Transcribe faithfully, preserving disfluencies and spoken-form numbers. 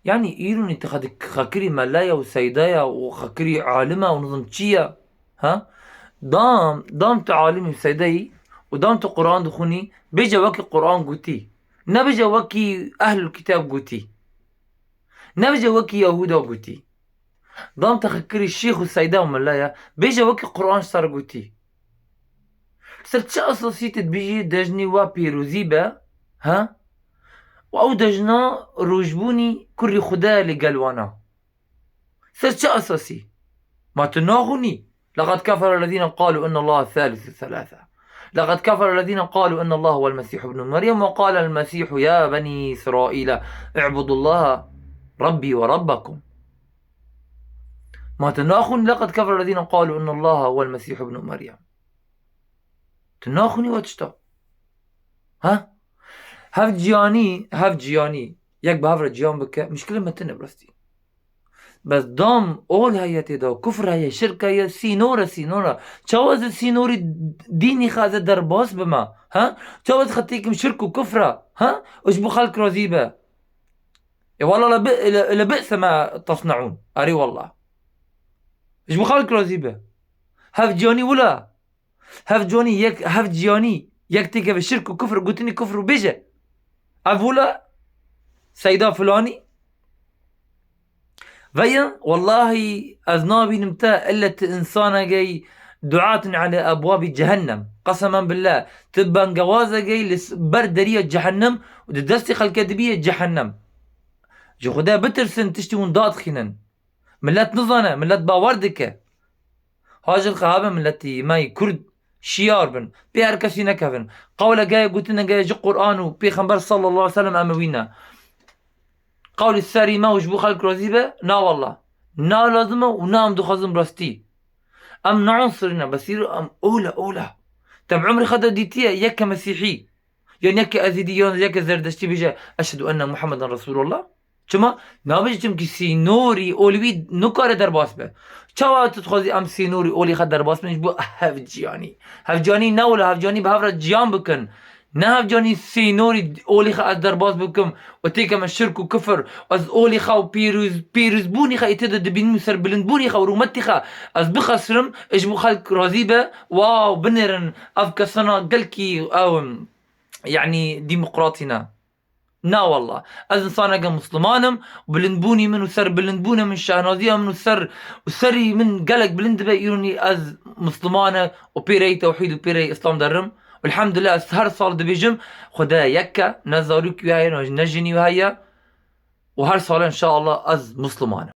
Yanî îronî tu xwe dik-, xwe kirî melaya û seydaya û xwe kirî alima û nizim çi ye? Ha? Dam, dam tu alimî û seydayî û dam tu Quran dixwînî, bêje wekî Quran gotî. Nebêje wekî ehlul kitab gotî. Nebêje wekî Yahûda gotî. Dam te xwe kirî şêx û seyda û mela ye, bêje wekî Quran ji te re gotî. Ser çi esasî tu dibêjî dejnê we pîrozî be, he? Û ew dejna rojbûnî kurî Xuda ye li gel wana. Ser çi esasî? Ma tu naxwînî? لقد كفر الذين قالوا إن الله ثالث ثلاثة. لقد كفر الذين قالوا إن الله هو المسيح ابن مريم وقال المسيح يا بني إسرائيل اعبدوا الله ربي وربكم. Ma tu naxwînî لقد كفر الذين قالوا إن الله هو المسيح ابن مريم. Tu naxwînî we tişta. Ha? Hev ciyanî, hev ciyanî. Yek bi hev re ciyan bike, muşkilê me tune bi rastî. Bes dam ol heye tê de, kufr heye, şirk heye, sînor e, sînor e. Çawa ez ê sînorî dînî xwe ez ê derbas bime? Ha? Çawa ez xetîkim şirk û kufra? Ha? Û ji bo xelk razî be. E wala le bi-, le, le bi'se ma tasnaun. Erê wala. Ji bo xelk razî be. Hev ciyanî wila. Hev ciyanî yek, hev ciyanî yek têkeve şirk û kufr, gotinî kufr û bêje. Ev wila seyda filanî. Veya, wallahî ez nabînim te, ille tu insanekey duatun ala ebwabî cehennem. Qesemen billah, tu bengewazekey li s-, ber deriya cehennem û di destê xelkê dibî yê cehennem. Ji Xuda bitirsin, tiştî hûn dadixînin. Millet nizane, millet bawer dike. Hacil xehabe milletî me yî Kurd şiyar bin. Pê her kesî nekevin. Qewle geye gotine geye ji Quran û Pêxember sallallahu aleyhi ve sellem em ê wî ne. Qewlî serî me û ji bo xelk razî be, na wallah. Na lazim e û na em dixwazin rastî. Em naonsirî ne, bes îro em ola, ola. Te bi umrê xwe de dîtiye, yeke mesîhî. Yan yeke ezîdî, yan yeke zerdeştî bêje, "Eşhedû enne Muhammeden Resulullah." Çima? Nabêje çimkî sînorî olî wî nikare derbas be. Çawa tu dixwazî em sînorî olî xwe derbas bin ji bo hevciyanî? Hevciyanî ne wila, hevciyanî bi hev re ciyan bikin. Ne hevciyanî sînorî olî xwe ez derbas bikim û têkeme şirk û kufir. Ez olî xwe û pîroz, pîrozbûnî xwe ê tê de dibînim û serbilindbûnî xwe û rûmetî xwe ez bixesirim, ji bo xelk razî be, wow, binêrin ev kesana gelkî ew, yanî demokratî ne. Na wallah. Ez insaneke Musliman im û bilindbûnî min û serbilindbûna min, şehnaziya min û ser, û serî min gelek bilind dibe, îronî ez Musliman e û pê reyî tewhîd û pê reyî Îslam derim. Elhamdulillah, ez her sal dibêjim, Xuda yek e, ne zarokî wî heye, ne jinî wî heye. Û her sal inşallah ez Musliman im.